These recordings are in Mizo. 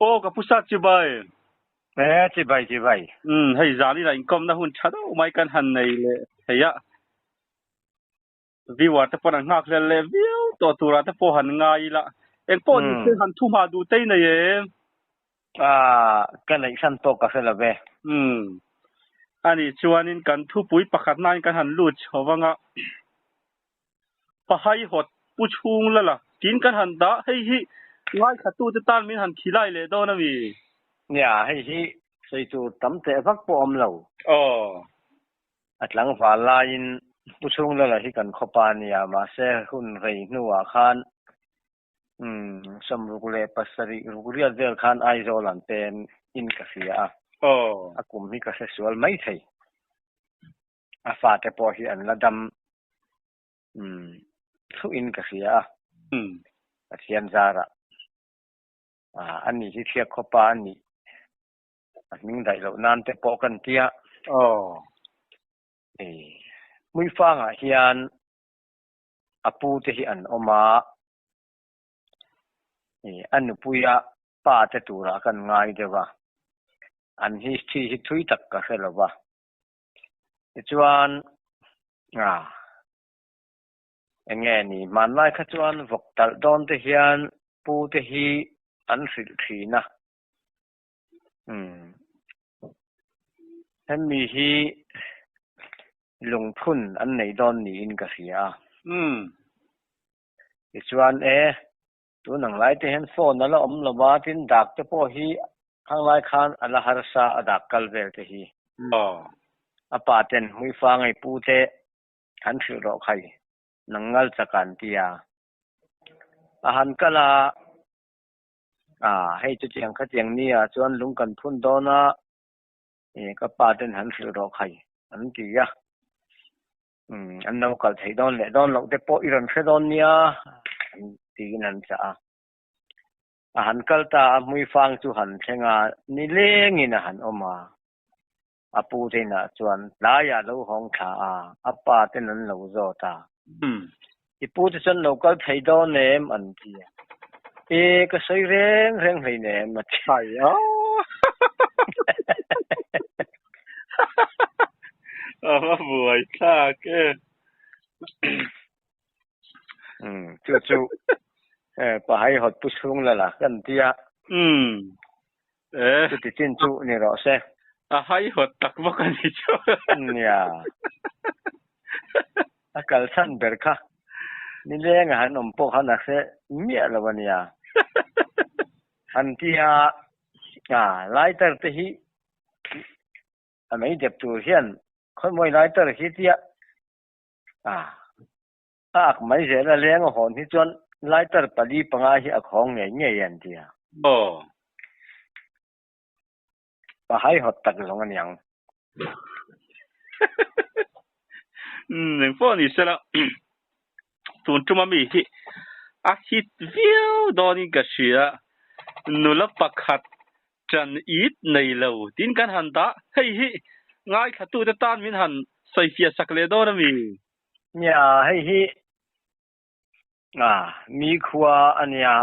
Aw ka pu sat chibai. E chibai chibai. Umm hei zan ila inkawmna hun tha deuh mai kan han nei leh thei a. Viewer te pawn an nghak hlel leh viau tawh turah te pawh han ngai ila. Engpawh ni se han thu hma duh tei nei em? Ah ka neih hran pawh ka hre lo ve. Umm anih chuanin kan thupui pakhat nain kan han lut chho vang a. Pahai hawt pu chhung la la tin kan han dah hei hi ngaithlatute tan min han khilai leh dawn a mi? Nia, hei hi sawi tur tam teh vak pawh awm lo. Aw. A tlangval laiin pu chhung la la hi kan khawpa a nia, mahse hun rei hnuah khan umm 67 ruk riat vel khan Aizawl an pen in ka hria a. Aw. A kum hi ka hre sual maithei. A fate pawh hi an la dam thluhin ka hria a, Pathian zarah a ni hi thliak khawpa a nih a hming daih loh nan te pawh kan tia. Hmuifangah hian a pu te hi an awm a, a nupuia pa te turah kan ngai deuh a, an history hi thui tak ka hre lo va. Tichuan, ah, eng nge ni, hmanlai kha chuan vawk talh dawn te hian pu te hi an hrilh thin a. Umm, hemi hi lungphun an nei dawn niin ka hria a. Umm. Tichuan, e, tun ang lai te hian phone a la awm lo va, tin dak te pawh hi Khanglai khan a la harsa a dak kal vel te hi. A pa ten hmuifa ngei pu te han hrilh rawh khai, nang ngal chak an ti a. A han kal a, a hei chutiang khatiang ni ah chuan lung kan phun dawn a, e ka pa ten han hrilh rawh khai an ti a. Umm an lo kal thei dawn leh dawn loh te pawh i rawn hre dawn nia an tiin an chah a. A han kal ta a, hmuifang chu han thleng a, nilengin a han awm a. A pu te inah chuan tlaiah a lo hawng thla a, a pa ten an lo zawt a. I pu te chuan lo kal thei dawn em? an ti a. E, ka sawi reng reng hleinem a ti. Hai a! A va buai thlak e. Umm chu chu eh pahai hawt pu chhung la la kan tia. Umm eh. Chuti chin chu ni rawh se. A hai hawt tak bawk a ni chu. Nia. A kal chhan ber kha nileng a han awm pawh khan a hre miah lo a nia. An tia ah lighter te hi a mei dep tur hian khawimawi lighter hi tia A a ak mai zel a, leng a hawn hi chuan lighter pali panga hi a khawng ngei ngei an ti a. Aw. Pa haihawt tak zawng a niang. Umm engpawh ni sela tun tuma mi hi a hit viau dawnin ka hria, nula pakhat Ṭan it nei lo tin kan han dah. Hei hi ngaithlatute tan min han sawifiah sak leh dawn a mi? Nia, hei hi mi khua a nia.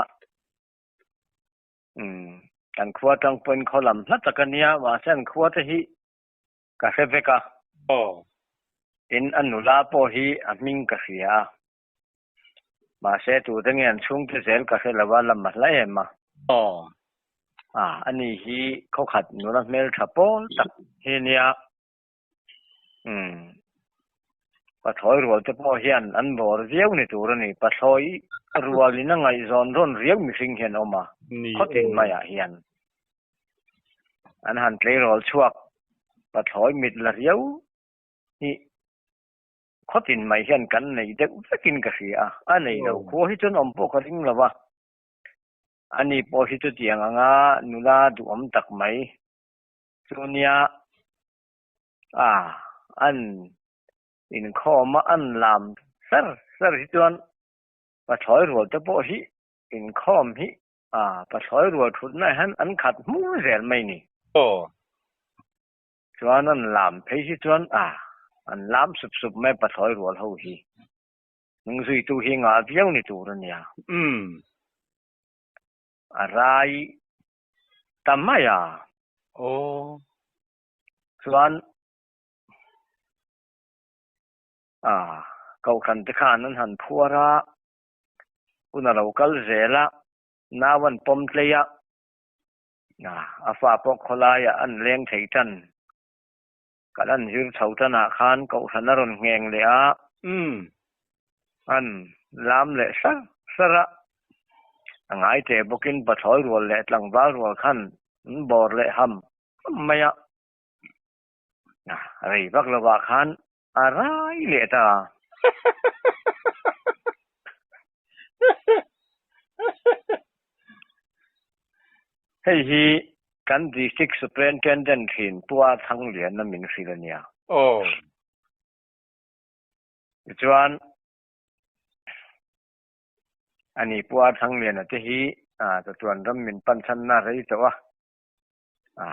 Umm, kan khua aṭang pawhin khaw lam hla tak a nia, mahse an khua te hi ka hre vek a. Aw. Tin, a nula pawh hi a hming ka hria a. Mahse, tute nge an chhungte zel ka hre lo a, lam a hla em a. Aw. A, ani hi khawkhat nula hmeltha pawl tak hi nia. Umm. Pathlawi rual te pawh hian an bawr viau ni tur a ni. Pathlawi rualin a ngaihzawn rawn riau mihring hian a awm a, khawtin maiah hian. An han tleirawl chhuak pathlawi mit la riau hi Khawtin mai hian kan nei deuh vekin ka hria a, a nei lo khua hi chuan awm pawh ka ring lo va. Ani pawh hi chutiang anga nula duhawm tak mai chu nia a an inkhawm a an lam ser ser hi chuan pathlawi rual te pawh hi inkhawm hi a pathlawi rual thutna hian an khat hmur zel mai ni. Aw. Chuan an lam phei hi chuan a, an lam sup sup mai pathlawi rual ho hi. Hnung zuitu hi ngah viau ni tur a nia. Umm. A rai ta mai a. Aw. Chuan a kohhran te khan an han phuar a, hun a lo kal zel a, nau an pawm tlei a, a fa pawh khawlaiah an leng thei tan. Kan an zir chho tanah khan kohhran a rawn ngheng leh a, an lam leh sar sar a, a ngai teh bawkin pathlawi rual leh tlangval rual khan an bawr leh ham ham mai a, rei vak lovah khan a rai leh ta. Hei hi kan District Superintendent thin Pu A Thangliana min hrilh a nia. Aw. Tichuan, ani Pu A Thangliana te hi chatuan ram min pan chhanna rei tawh a,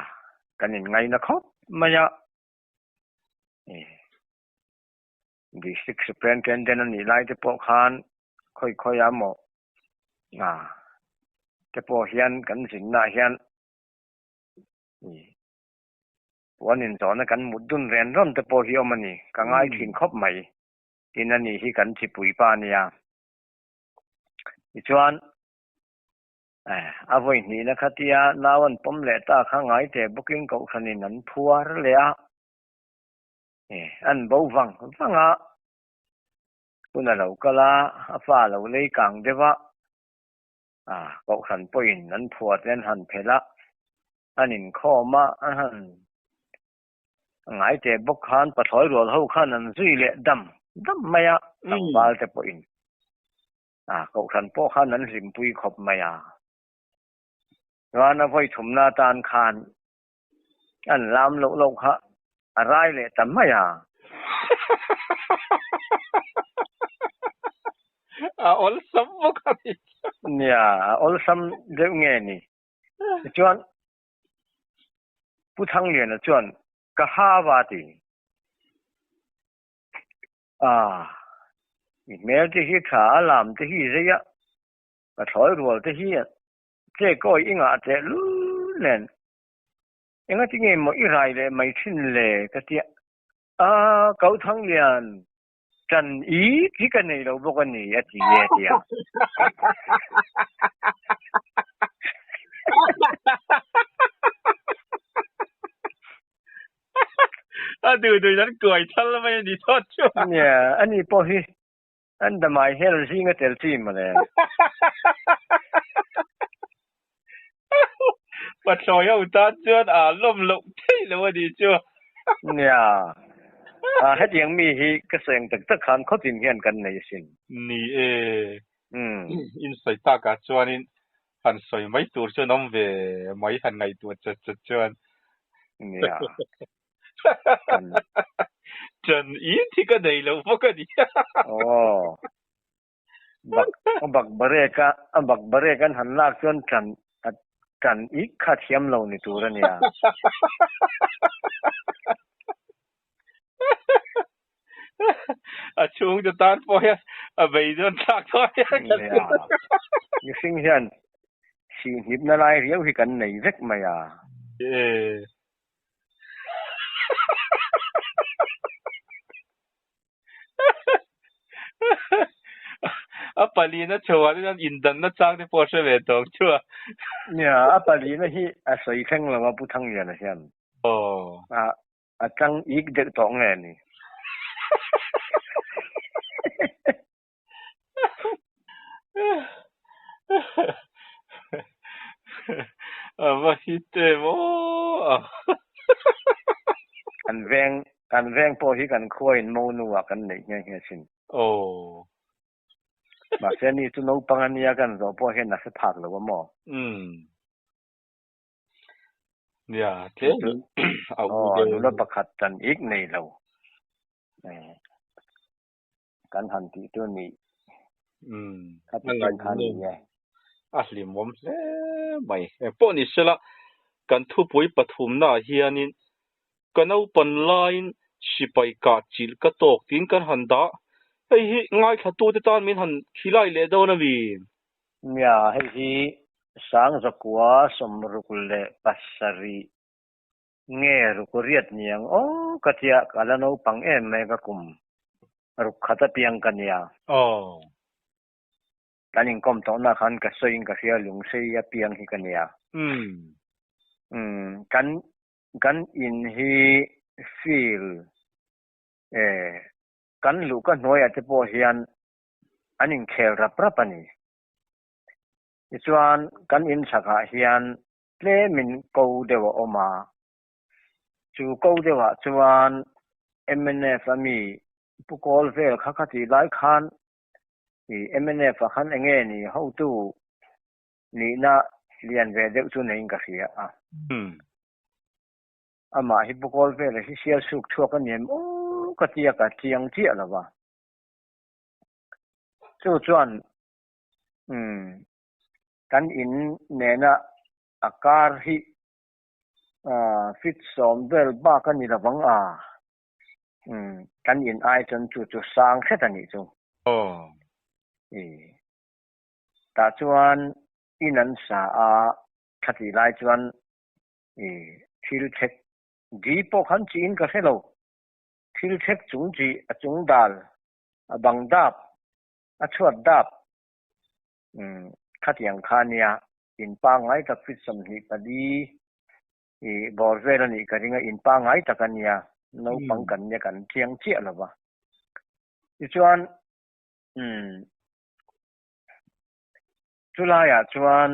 kan inngaina khawp mai a. District Superintendent a nih lai te pawh khan khawi khawi a maw te pawh hian kan zinnaah hian puan inzawhna kan mut dun ren rawn te pawh hi awm a ni. Ka ngai thin khawp mai. Tin a nih hi kan chipui pa a nia. Tichuan a vawi hnihna khatia nau an pawm leh ta kha ngai teh bawkin kohhranin an phuar leh a. An bo vang vang a, hun a lo kal a, a fa a lo lei kang deuh a, kohhran pawhin an phuar te an han phelh a, an inkhawm a, an han ngai teh bawk khan pathlawi rual ho khan an zui leh dam dam mai a, tlangval te pawhin kohhran pawh khan an hlimpui khawp mai a. Chuan a vawi thumna atan khan An lam loh loh kha a rai leh ta mai a. A awlsam bawk a ni. Nia, a awlsam deuh nge ni. Tichuan, Pu Thangliana chuan, Ka hau a ti. A, i hmel te hi tha a lam te hi zei a, ka thlawi rual te hi che kawi i ngah teh lul nen. Engati nge maw i rai leh mai thin le ka tia. A, Kau Thanglian, ṭan i hi ka nei lo bawk a ni a ti e a ti a. A duh duhin an kuai thal mai a ni thawt chu. Nia, ani pawh hi An damai hel zing a tel chi mawle. Pathlawi ho tan chuan aa lawm loh thei lo a nih chu. Nia, aa hetiang mi hi ka sawi ang tak tak khan khawtin hian kan nei asin. Ni e, in sawi takah chuanin han sawi mai tur chuan awm ve mai han ngaihtuah chat chat chuan. Nia. Ṭan in hi ka nei lo bawk a ni. Aw. Bak a bak barek a, a bak barek an han lak chuan ṭan a ṭan ik kha thiam lo ni tur a nia. A chhungte tan pawh hian a beidawn thlak dawn hian ka hria. Mihring hian sihhnipna lai riau hi kan nei vek mai a. E. A palina chhoah te chuan indanna chang te pawh a hre ve tawh ang chu a. Nia, a palina hi a sawi thleng lo a Pu Thangliana hian. Aw. A a chang ik deuh tawh nge ni. A va hit em aw. Kan veng kan veng pawh hi kan khua in monu ah kan neih nghe nghe sin. Aw. Mahse ni chu naupang a nia kan zawh pawh hian a hre phak lo a maw. Umm. Nia tlem a u deuh. Aw nula pakhat tan ik nei lo. Kan han tih chu ni. Umm. Kha ti chen kha ni e. A hlimawm hle mai. Engpawh ni sela, kan thupui pathumnaah hianin ka naupan laiin sipai kah chilh ka tawk tiin kan han dah. Hei hi ngaithlatute tan min han khilai leh dawn a mi? Nia, hei hi 1967 nge ruk riat niang aw ka tia ka la naupang em mai ka kum ruk khat apiang ka nia. Aw. Kan inkawm tawhna khan ka sawiin ka hria lungsei apiang hi ka nia. Umm. Umm kan kan in hi field eh kan luhka hnuaiah te pawh hian an inkhel rap rap a ni. Tichuan kan inchhakah hian tlemin ko deuh a awm a, chu ko deuhah chuan mnf a mi Pu Kawl vel kha kha tih lai khan i mnf ah khan enge ni hotu nihna lian ve deuh chu neiin ka hria a. Amah hi Pu Kawl vela hi sial suk chhuak a ni em aw ka tia ka chiang chiah lo va. Chu chuan umm kan in nena a kar hi fit sawm vel bak a ni lo vang a, umm kan in ai chuan chu chu sang hret a nih chu. Aw. I tah chuan in an sa a, thla tih lai chuan i thil chhek di pawh khan chiin ka hre lo, thil chhek chung chi a chung dal a bang dap a chhuat dap umm khatiang kha nia in pangngai tak fit 24 i bawr vel a nih ka ring a in pangngai tak a nia naupang kan nia kan chiang chiah lo va tichuan umm chulaiah chuan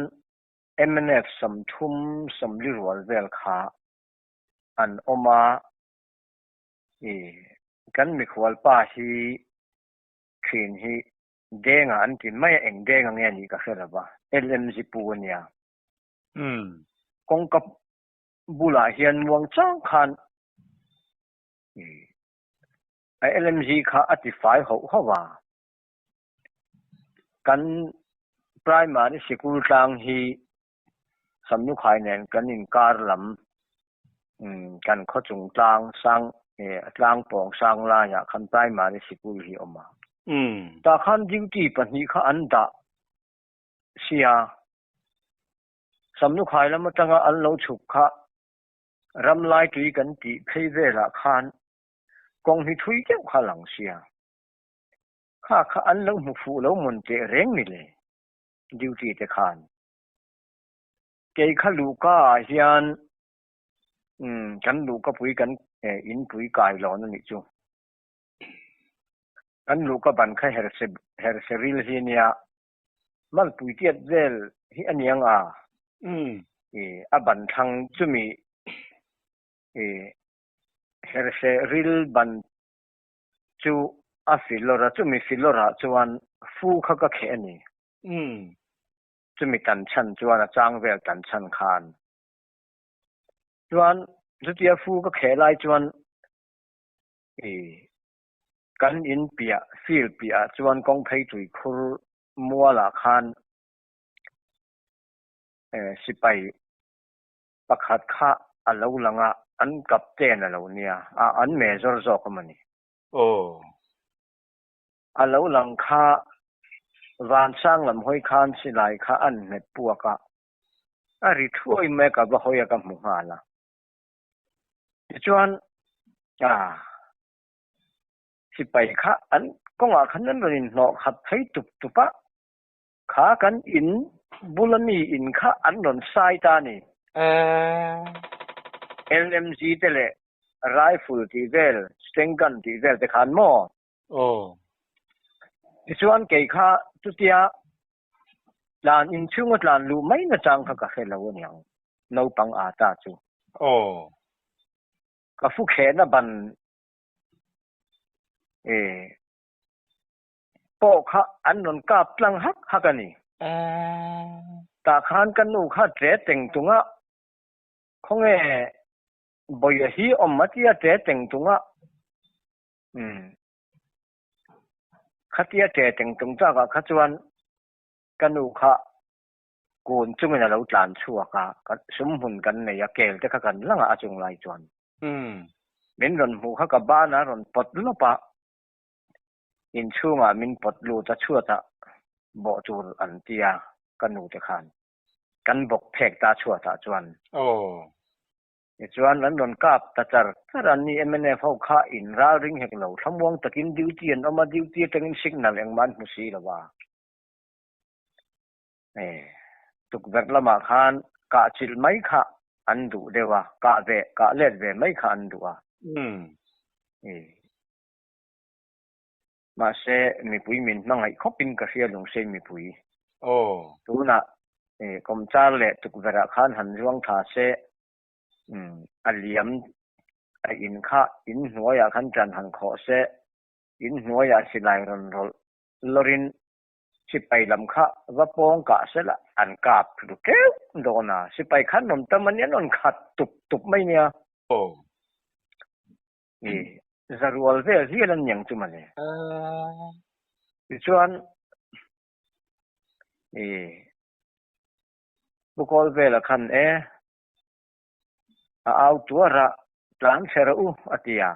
mnf 30 40 rual vel kha an awm a i kan mikhual pa hi thin hi Denga an ti mai a, eng Denga nge anih ka hre lo va, LMZ pu a nia. Kawngka bulah hian muang chang khan a LMZ kha a ti fai hauh hauh a. Kan primary sikul tlang hi Samlukhai nen kan inkar lam kan khaw chung tlang sang tlang pawng sang laiah khan primary sikul hi a awm a. Tah khan duty pahnih kha an dah sia. Samlukhai lam atanga an lo chhuk kha ramlai tui kan tih phei velah khan kawng hi thui deuh kha a lang sia. Kha kha an lo hmu fuh lo mawn teh reng ni le. Duty te khan. Kei kha luhka ah hian umm kan luhka pui kan in pui kai lawn a nih chu. Kan luhka ban kha herse herse ril hi a nia. Malpui tiat vel hi a niang a. I a ban thlang chumi i herse ril ban chu a filawr a, chumi filawrah chuan fu kha ka kheh a ni. Chumi tan chhan chuan a chang vel tan chhan khan. Chuan chutia fu ka kheh lai chuan i kan in piah field piahah chuan kawng phei tui khur mualah khan sipai pakhat kha a lo lang a, an captain a lo nia, a an major zawk a mawni. Aw. A lo lang kha Vansang lam hawi khan silai kha an hmet puak a, a ri thuai mai a ka va hawi a ka hmu nghal a. Tichuan a sipai kha an kawngah khan an rawn inhnawh khat phei tup tup a. Kha kan in bula mi in kha an rawn sai ta a ni. LMG te leh rifle tih vel, steng gun tih vel te khan maw? Aw. Tichuan kei kha chutia tlan inchhunga tlan luh mai nachang kha ka hre lo aniang, naupang aa ta chu. Aw. Ka fu khehna ban e. pawh kha an rawn kap tlang hak hak a ni. Tah khan ka nu kha ṭe teng tung a, khawnge Bawia hi awm a tia ṭe teng tung a, umm khatia ṭe teng tung chakah kha chuan ka nu kha kun chungin a lo tlan chhuak a, sumhmun kan nei a, kel te kha kan lang a a chung lai chuan. Min rawn hmuh kha ka ban a rawn pawt lawp a, Inchhungah min pawt lut a chhuatah bawh tur an ti a ka nu te khan. Kan bawk phek ta chhuatah chuan. Aw. Tichuan an rawn kap ta char char a, ni mnf ho kha in ral ring hek lo, thlamuang takin duty an awm a, duty atangin signal engmah an hmu si lo va. E, tukverh lamah khan kah chilh mai kha an duh deuh a, kah ve, kah let ve mai kha an duh a. E, mahse mipui min hmangaih khawpin ka hria Lungsei mipui. Aw. Tunah e, kawmchar leh tukverhah khan han zuang tha se, umm, a liam a in kha in hnuaiah khan ṭan han khawh se, in hnuaiah silai rawn rawlh lawrin Sipai lam kha va pawng kah sela an kap ru teuh dawn a, sipai khan rawn tam a nia, an rawn khat tup tup mai nia. Aw. I zarual vel hial an niang chu mawle. Tichuan i Pu Kawlvela khan e a au tuar a, tlan chhe rawh u a ti a.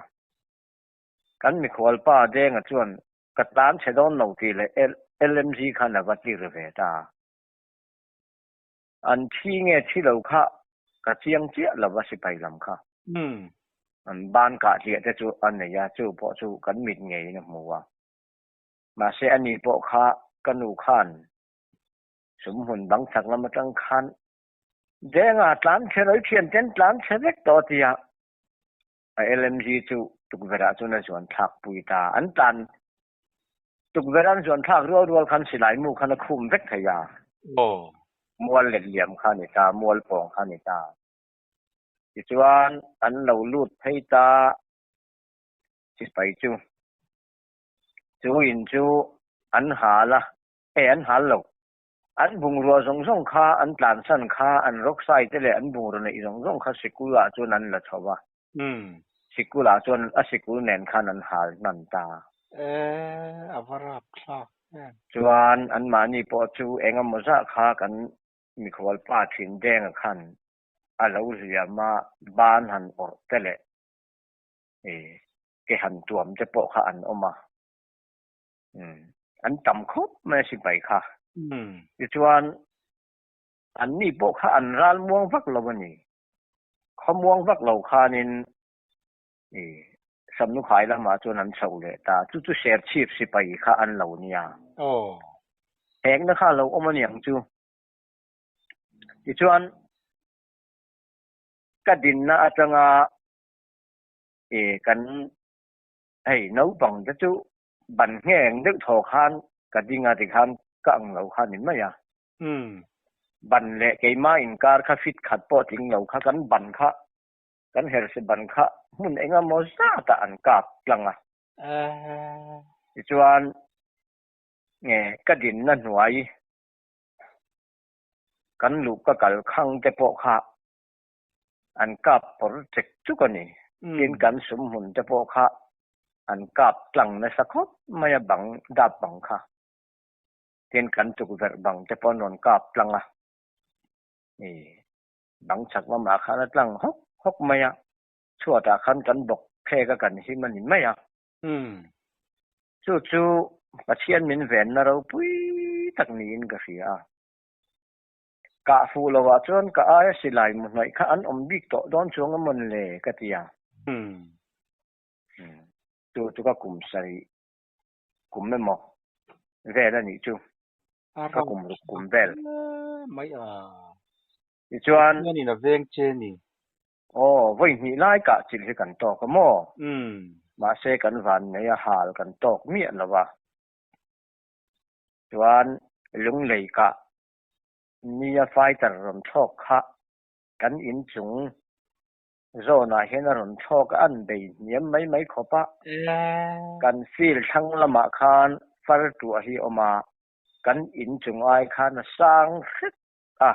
Kan mikhualpa Denga chuan Ka tlan chhe dawn lo tih leh LMG khan a va tir ve ta. An thi nge thi lo kha ka chiang chiah lo va sipai lam kha. An ban kah hliah te chu a nei a, chu pawh chu kan mit ngeiin a hmu a. Mahse ani pawh kha ka nu khan sumhmun bang chak lam atang khan Denga tlan chhe lo i thianten tlan chhe vek tawh a ti a. A LMG chu tukverh ah chuan a zuan thlak pui ta. An tlan tukverh an zuan thlak rual rual khan silai mu khan a khum vek thei a. Aw. Mual let liam kha a ni ta, mual pawng kha a ni ta. Tichuan an lo lut phei ta sipai chu. Chu in chu an hal a, e an hal lo. An bungrua zawng zawng kha an tlansan kha an rawksai te leh an bungraw neih zawng zawng kha sikul ah chuan an la chho a. Sikul ah chuan a sikul nen khan an hal hman ta. E, a va rap thlak em. Chuan anmahni pawh chu eng emaw zah kha kan mikhual pa thin Denga khan a lo hliam a, ban han awrh te leh e ke han tuam te pawh kha an awm a. An tam khawp mai a sipai kha. Tichuan anni pawh kha an ral muang vak lo a ni. Khaw muang vak lo khanin i Samnukhai lamah chuan an chho leh ta. Chu chu Serchhip sipai kha an lo nia. Hekna kha a lo awm a niang chu. Tichuan ka dinna atanga i kan Hei naupang te chu ban ngheng deuh thaw khan ka ding a tikhan ka ang lo kha ni mai a. Ban leh keimah inkar kha fit khat pawh tling lo kha kan ban kha kan herse ban kha hmun eng emaw zatah an kap tlang a. Tichuan nge ka dinna hnuai kan luh ka kal khang te pawh kha an kap pawr chek chuk a ni. Tin, kan sum hmun te pawh kha an kap tlang nasa khawp mai a, bang dap bang kha. Tin, kan tukverh bang te pawh an rawn kap tlang a, i bang chak lamah khan a tlang hawk hawk mai a, chhuatah khan kan bawk phek a kan him a ni mai a. Chu chu Pathian min venna ropui tak niin ka hria a. Kah fuh lo ah chuan ka aia silai mu hnaih kha an awm bik tawh dawn chuang a mawn le ka ti a. Chu chu ka kum sarih kum emaw vel a nih chu. Ka kum ruk kum vel. Mai a. Tichuan. Pathian in a veng che ni. Aw, vawi hnih lai kah chilh hi kan tawk a maw? Mahse kan van nei a hal kan tawk miah lo a. Chuan lunglei kah nia fighter rawn thlawk kha kan inchung zawnah hian a rawn thlawk a, an bei hniam mai mai khawp a. Kan field thlang lamah khan far tuah hi a awm a, kan inchung ai khan a sang hret a.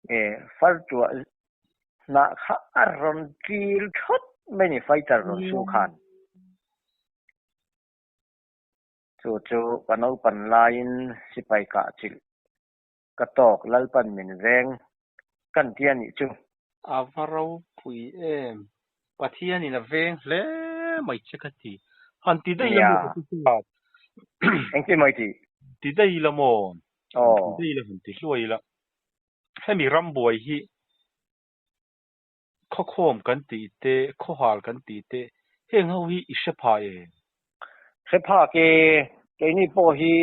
E, far tuah hnah kha a rawn ṭil thawt mai ni fighter rawn su khan. Chu chu ka naupan laiin sipai kah chilh ka tawk Lalpan min veng kan ti a nih chu. A va ropui em. Pathianin a veng hle mai che ka ti. Han ti daih la maw ka ti chuan. Engtin maw i tih? Ti daih la maw? Aw. Ti daih la han ti hluai la. Hemi rambuai hi khawkhawm kan tih te, khawhal kan tih te, heng ho hi i hre pha em? Hre phak e, keini pawh hi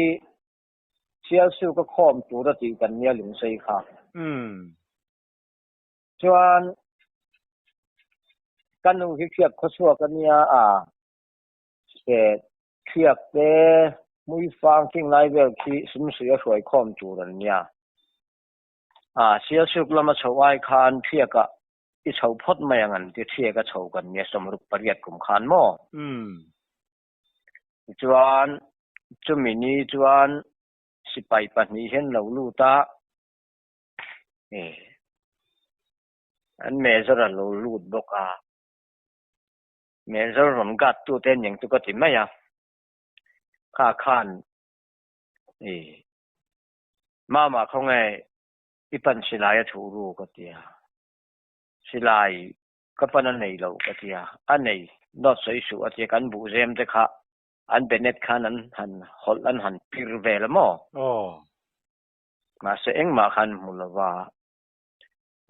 Sialsuk a khawm tur a tih kan nia lungsei kha. Umm. Chuan ka nu hi hriat khawchhuak a nia a, Thiak te hmuifang khing lai vel khi sumsui a hruai khawm tur an nia. A Sialsuk lama chho ai khan Thiakah i chho phawt mai ang an ti Thiak a chho kan nia 68 kum khan maw? Tichuan chumi ni chuan sipai pahnih hian lo lut a, an mezar a lo lut bawk a. Mezar rawn gat tute an eng chu ka ti mai a, kha khan i mama khawnge i pan silai a thuh ru ka ti a, silai ka pan a nei lo ka ti a, a nei dawt sawi suh a ti a, kan buh zem te kha an benet khan an han hawlh an han pir vel a maw? Aw. Mahse engmah khan hmu lova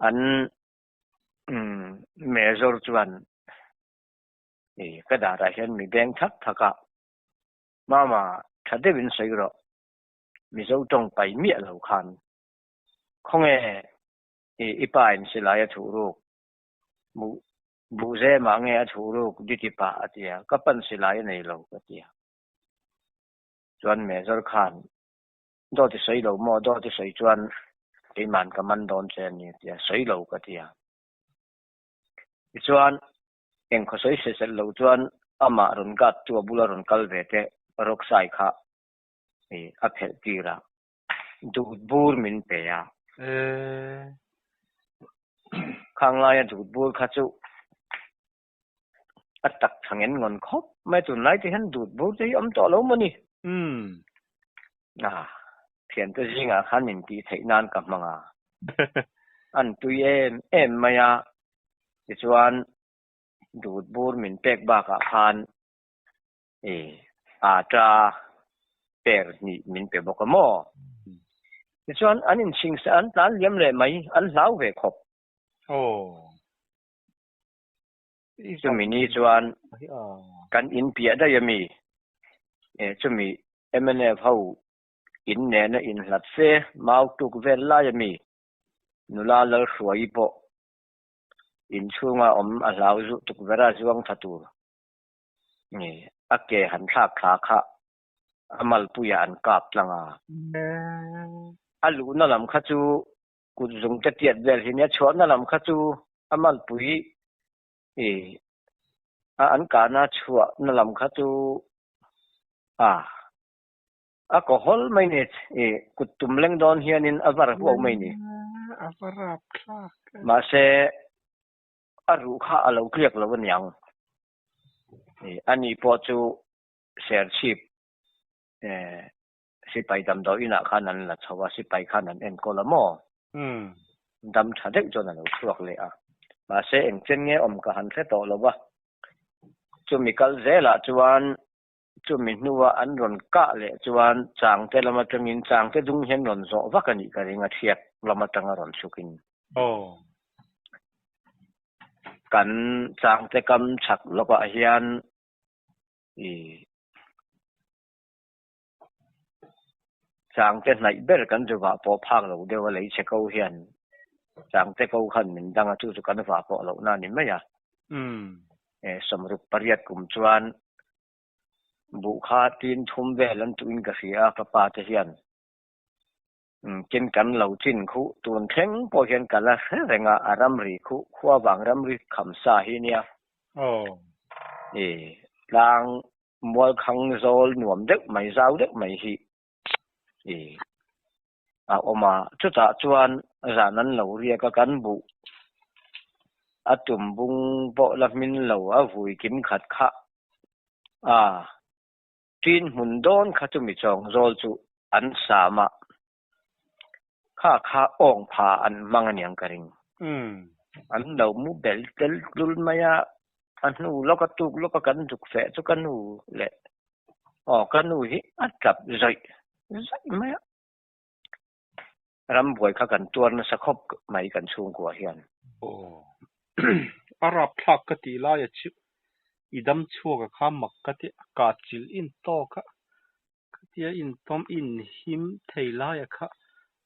an Major chuan ka darah hian mi beng thak thak a, Mama, tha deuhin sawi rawh, Mizo tawng pai miah lo khan khawnge i pa in silai a thuh ruk, buh zemah nge a thuh ruk diti pah a ti a, ka pan silai a nei lo ka ti a. Chuan Major khan Dawt i sawi lo maw? Dawt i sawi chuan keiman ka man dawn che a ni a ti a, sawi lo ka ti a. Tichuan, engkhaw sawi se selh lo chuan amah rawn gat chu a bula rawn kal ve te rawksai kha a phelh tir a, dut bur min pe a. Khang laia dut bur kha chu A tak tha ngen ngawn khawp mai tunlai te hian dut bur te hi awm tawh lo maw ni? A, thiante zingah khan min tih theih nan ka hmang a. An tui em em mai a, tichuan dut bur min pek bakah khan i ata per hnih min pe bawk a maw? Tichuan an inchhingsa an tlan liam leh mai, an hlau ve khawp. Aw. Chumi ni chuan kan in piah daih a mi? Chumi mnf ho in nena inhlat fe mau tuk vel lai a mi? Nula Lalhruaii pawh inchhunga awm a hlau zuh tukverh a zuang tha tur a ke han thlak thla kha a malpuiah an kap tlang a. A luhna lam kha chu Kut zung te tiat vel hi nia chhuahna lam kha chu a malpui i a an kahna chhuahna lam kha chu a a kaw hawl mai ni i kut tum leng dawn hianin a var huau mai ni. A va rap thlak e. Mahse a ruh kha a lo tliak lo aniang. I ani pawh chu serchhip Sipai damdawi inah khan an la chho a, sipai khan an enkawl a maw? Dam tha deuh chuan a lo chhuak leh a. Mahse engchen nge awm ka han hre tawh lo va. Chumi kal zelah chuan chumi hnua an rawn kah leh chuan changte lam atangin changte dung hian rawn zawh vak a nih ka ring a, thiak lam atanga rawn chhukin. Kan changte kam chhak lawkah hian i Changte hnaih ber kan zu vah pawh phak lo deuh a lei chhe ko hian changte ko khan min dang a chu chu kan vah pawh lohna a ni mai a. 68 kum chuan buh kha tin thum vel an tuhin ka hria a ka pa te hian tin kan lo chin khuh tun thleng pawh hian ka la hre reng a a ramri khuh khua vang ramri kham sa hi nia. Tlang Mualkhang zawl nuam deuh mai, zau deuh mai hi i a awm a. Chutah chuan zan an lo riak a, kan buh a tum bung pawh la hmin lo, a vui kim khat kha a tin hmun dawn kha chumi chawng zawl chu an sam a, kha kha awng pha an hmang aniang ka ring. An lo mu bel tel tlul mai a, a hnu lawk a tuk lawk a kan duk feh chu ka nu leh aw ka nu hi a tap zawih zawih mai a. Rambuai kha kan tuar nasa khawp mai kan chhungkua hian. Aw. A rapthlak ka tih laia chu i dam chhuak a kha mak ka ti a kah chilh in tawk a, khatia intawm inhim thei laia kha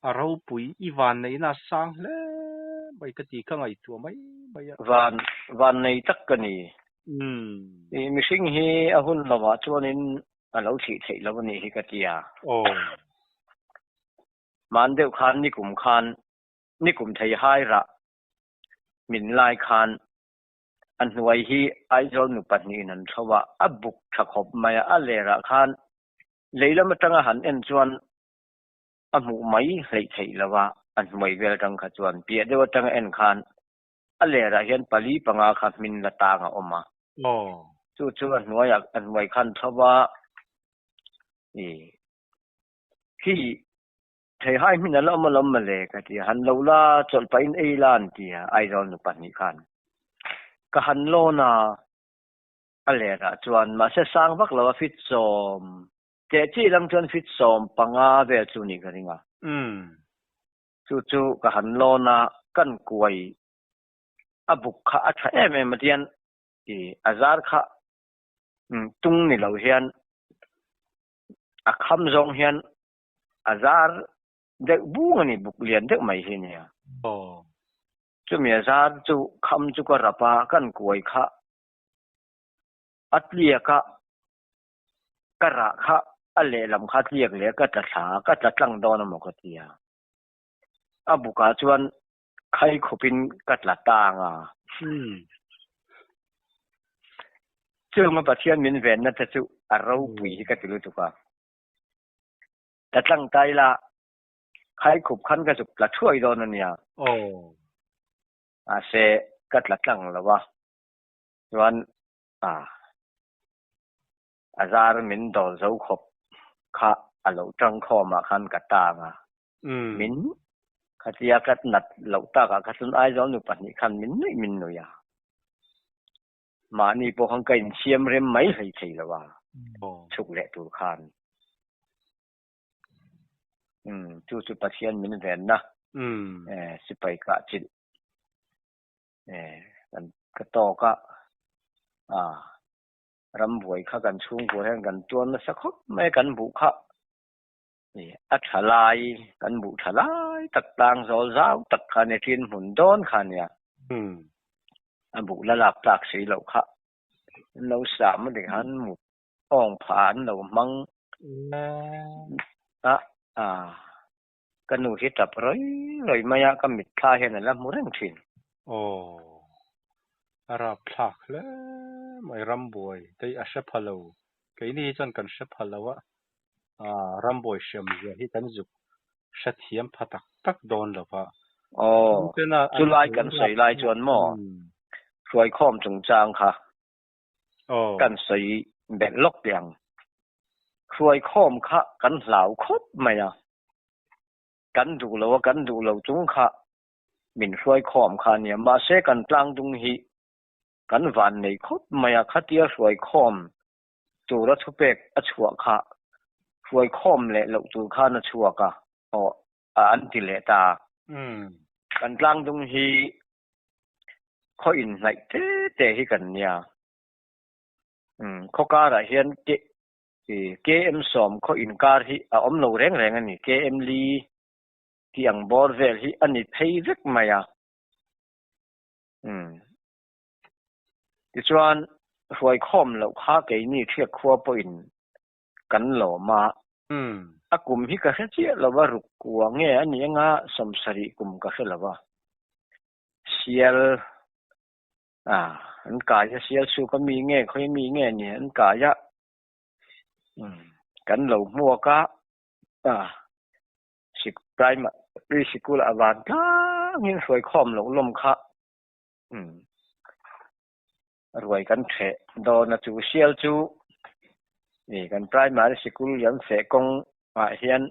a ropui i vanneihna a sang hle mai ka ti ka ngaihtuah mai mai a. Van vannei tak ka ni. I mihring hi a hun lovah chuanin a lo thih theih lo a nih hi ka ti a. Aw. Hman deuh khan nikum khan nikum thei hai rah min lai khan a hnuai hi Aizawl nu pahnihin an tho a, a buk tha khawp mai a, a lerah khan lei lam atanga han en chuan a hmuh mai hleih theih lo a, a hnuai vel atang kha chuan piah deuh atanga en khan a lerah hian pali panga kha hmin la tang a awm a. Chu chu a hnuaiah a hnuai khan tho a, ih Khi theihai hmin a la awm alawm mawle ka ti a, han lo la chawlh pahin ei la an ti a, Aizawl nu pahnih khan. Ka han lawn a, a lerah chuan mahse sang vak lo a fit sawm teh chi lang chuan fit 15 vel chu nih ka ring a. Chu chu ka han lawn a, kan kuai a buk kha a tha em em a tian i a zar kha tung ni lo hian A kham zawng hian a zar deuh bung a ni, buk lian deuh mai hi a nia. Chumi a zar chu kham chu ka rap a, kan kuai kha a tliak a, ka rah kha a lehlam kha a tliak leh a, ka tla thla a, ka tla tlang dawn a maw ka ti a. A bukah chuan khai khawpin ka tla tang a. Chunga Pathian min venna te chu a ropui hi ka ti lutuk a. Tla tlang ta ila khai khup khan ka zuk tla thuai dawn a nia. Mahse ka tla tlang lo a. Chuan a zar min dawl zo khawp kha a lo tang khawmah khan ka tang a. Min khatia ka nat loh takah kha chuan Aizawl nu pahnih khan min nuih min nuih a. Mahni pawh khan ka insiam rem mai hlei thei lo a, chhuk leh tur khan. Chu chu Pathian min venna sipai kah chilh kan ka tawk a, rambuai kha kan chhungkua hian kan tuar nasa khawp mai a, kan buh kha. A tha lai, kan buh tha lai tak tlang zawl zau tak kha nia, thin hmun dawn kha nia. A buh la lak tlak si loh kha. An lo sam a tikhan mut awng phah an lo hmang a, ka nu hi tap rawi rawi mai a, ka mitthla hian a la hmu reng thin. Aw, a rapthlak hle mai rambuai te hi a hre pha lo, keini hi chuan kan hre pha lo a, rambuai hriam zia hi kan zuk hrethiam pha tak tak dawn lo va. Aw, chulai kan sawi lai chuan maw hruaikhawm chungchang kha kan sawi belh lawk teh ang. Hruaikhawm kha kan hlau khawp mai a, kan duh lo a, kan duh lo chung kha min hruaikhawm kha a nia. Mahse kan tlangdung hi kan vannei khawp mai a, khatia hruaikhawm tura thupek a chhuah kha hruaikhawm leh loh tur khan a chhuak a, aw an ti leh ta. Kan tlangdung hi khaw inhnaih te te hi kan nia. Khaw karah hian KM 10 khaw inkar hi a awm lo reng reng a ni. KM li tih ang bawr vel hi a ni phei vek mai a. Tichuan, hruaikhawm loh kha keini Thiak khua pawhin kan lawm a. A kum hi ka hre chiah lo va, ruk kua nge a nih anga 70 kum ka hre lo va. Sial, a, an kai a, sial chhuk a mi nge, khawi mi nge ni an kai a. Kan lo hmuak a, a, primary sikul a van tlangin hruaikhawm loh lawm kha. Ruai kan theh dawn a chu sial chu i kan primary sikul liam feh kawng ah hian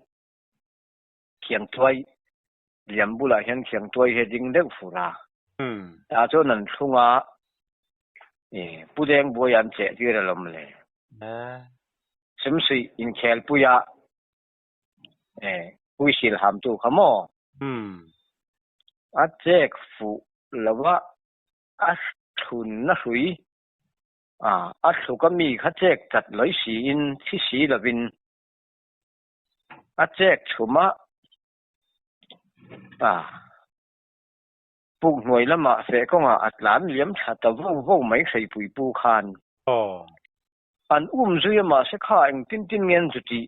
khiangtuai liam bulah hian khiangtuai hi a ding deuh fur a. Tah chuan an thlung a i Pu Dengbuai an cheh tir alawm le. Sumsuih inkhelpuia huisil hamtu kha maw? A chek fuh lo a, a thlunna hrui a, a thluk a mi kha chek chat lawi siin thi si lovin a chek chhum a, a puk hnuai lamah feh kawngah a tlan liam thla ta vo vo mai hreipui pu khan. An um zui a mahse kha engtin tin nge an zu tih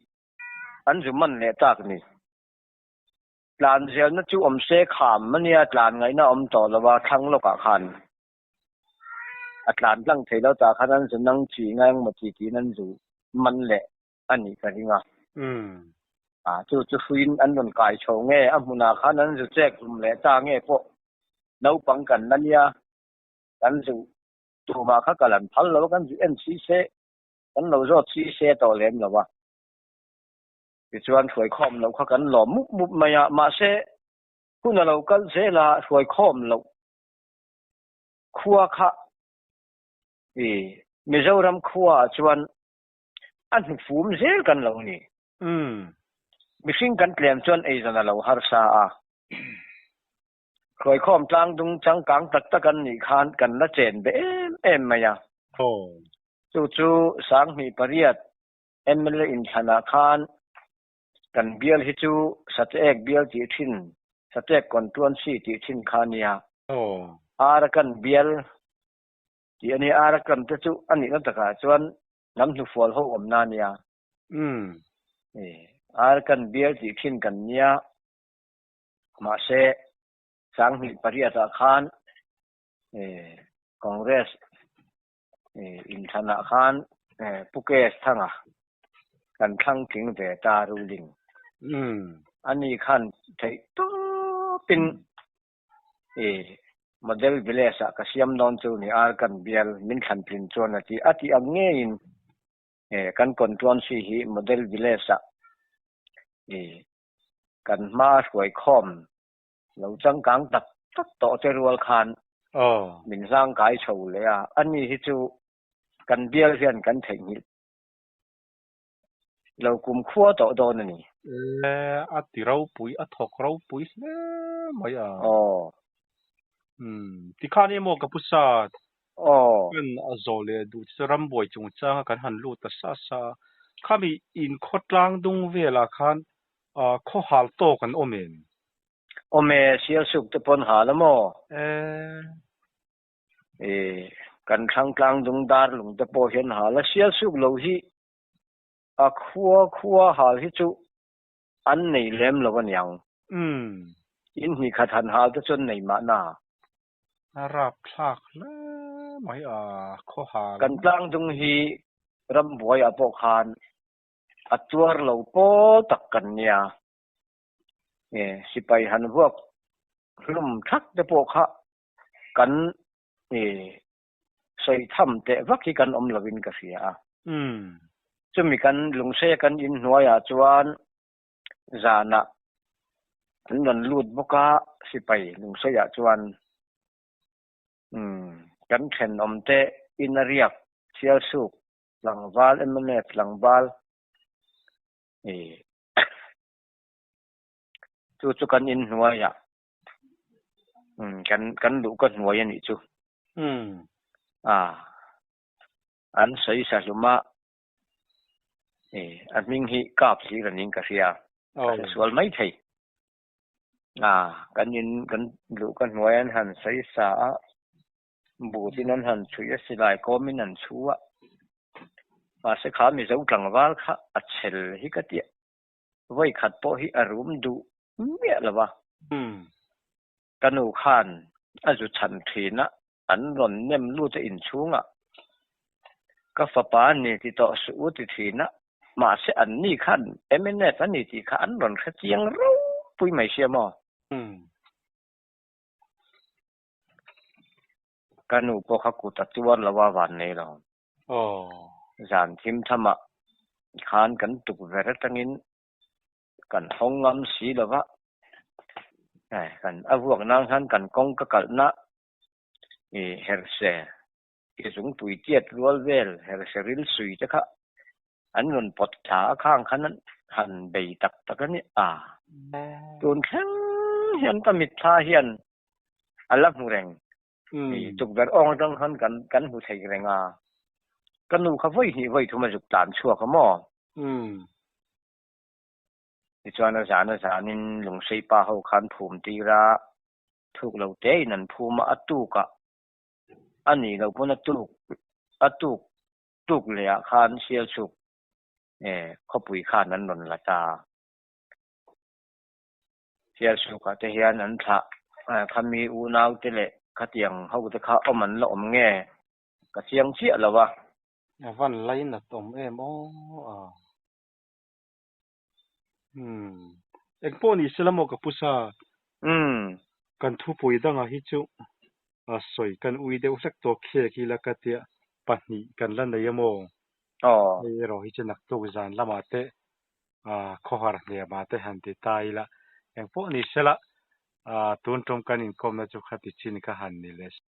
an zu man leh tak ni. Tlan zelna chu awm se kham a nia tlan ngaihna awm tawh lo a thlang lawkah khan a tlan tlang thei lo tah khan an zu nang chi ngai ang maw ti tiin an zu man leh a nih ka ring a. A chu chu hruiin an rawn kai chho nge a hmunah khan an zu chek hlum leh ta nge pawh naupang kan la nia kan zu tumah kha kal an phal lo a kan zu en si se kan lo zawt si se tawh lem lo a. Tichuan hruaikhawm loh kha kan lawm mup mup mai a, mahse hun a lo kal zel a, hruaikhawm loh khua kha i Mizoram khua ah chuan a hnufum zel kan lo ni. Mihring kan tlem chuan eizawn a lo harsa a, hruaikhawm tlangdung changkang tak tak an nih khan kan la chen be em em mai a. Chu chu 2008 mla inthlanah khan kan bial hi chu Sateek bial tih thin, Sateek contuancy tih thin kha a nia. Arakan bial tih a nia, Arakan te chu a nihna takah chuan hnam hnufual ho awmna a nia. Arakan bial tih thin kan nia, mahse 2008 ah khan Congress Inthlanah khan Pu Kes Thanga kan thlang tling ve ta ruling. Ani khan theih tawpin model village ah ka siam dawn chu ni ar kan bial min thlan tlin chuan a ti. A tih ang ngeiin kan contuancy hi model village ah kan hma hruai khawm Lo changkang tak tak tawh te rual khan min zangkai chho leh a, ani hi chu kan bial hian kan theihnghilh lo kum khua tawh dawn a ni. E, a ti ropui, a thawk ropui hle mai a. Umm, tikhan emaw ka pu sat. Kan a zawh leh duh chu rambuai chungchanga kan han lut ta sa sa a, khami inkhawtlang dung velah khan Khaw hal tawk an awm em? Awm e, Sialsuk te pawn hal a maw? E. E, kan thlang tlang dung dar lung te pawh hian hal a, Sialsuk lo hi a khua khua hal hi chu an nei lem lo a niang. Umm. In hnih khat han hal te chu an nei mahna. A rap thlak hle mai a, khaw hal. Kan tlang dung hi rambuai ah pawh khan A tuar lo pawl tak kan nia. E, sipai han vuak hlum thak te pawh kha kan e, sawi tham teh vak hi kan awm lovin ka hria a. Chumi kan lungseia kan inhnuaiah chuan zanah an rawn lut bawk a, sipai lungseiah chuan umm kan thenawm te in a riak Sialsuk Tlangval mnf tlangval i chu chu kan in hnuaiah kan kan luh ka hnuai a nih chu. A an sawi sa hlum a i a hming hi kap hlir a niin ka hria ka hre sual mai thei. A kan in kan luh ka hnuai an han sawi sa a. Butin an han chhuih a, silai kawmin an chhu a. Mahse kha Mizo tlangval kha a chhel hi ka tia. Vawi khat pawh hi a rum duh miah lo a. Ka nu khan a zu chhan thin a, an rawn nem lut a inchhungah. Ka fapa a ni ti tawh suh u ti thin a. Mahse anni khan mnf a ni tih kha an rawn hre chiang ropui mai sia maw? Ka nu pawh kha kut a tuar lo a van nei lo. Zan thim thamah khan kan tukverh atangin kan hawng ngam si lo va, kan a vuak nan khan kan kawng ka kalhna i herhse i zungpui tiat rual vel herhse ril sui te kha an rawn pawt thla a khang khan an han bei tak tak a ni a. Tun thleng hian ka mitthla hian a la hmu reng. Tukverh awng atang khan kan kan hmu thei reng a. Ka nu kha vawi hnih vawi thum a zuk tlan chhuak a maw? Tichuan a zan a zanin lungsei pa ho khan phum tir a, thuk lo tein an phum a, a tukah a nih loh pawn a tuk a tuk tuk leh ah khan Sialchuk khawpui khan an rawn la ta. Sialchukah te hian an thlah khami unau te leh khatiang ho te kha awm an la awm nge ka chiang chiah lo a. A van lainat awm em aw a. Umm. Engpawh ni sela maw ka pu sa? Umm. Kan thupui dangah hi chu sawi kan ui deuh hlek tawh khek ila ka tia pahnih kan la nei a maw? Aw. Hei erawh hi chu naktuk zan lamah te khawhar hniamah te han ti ta ila engpawh ni sela tun tum kan inkawmna chu khati chin ka han ni leh.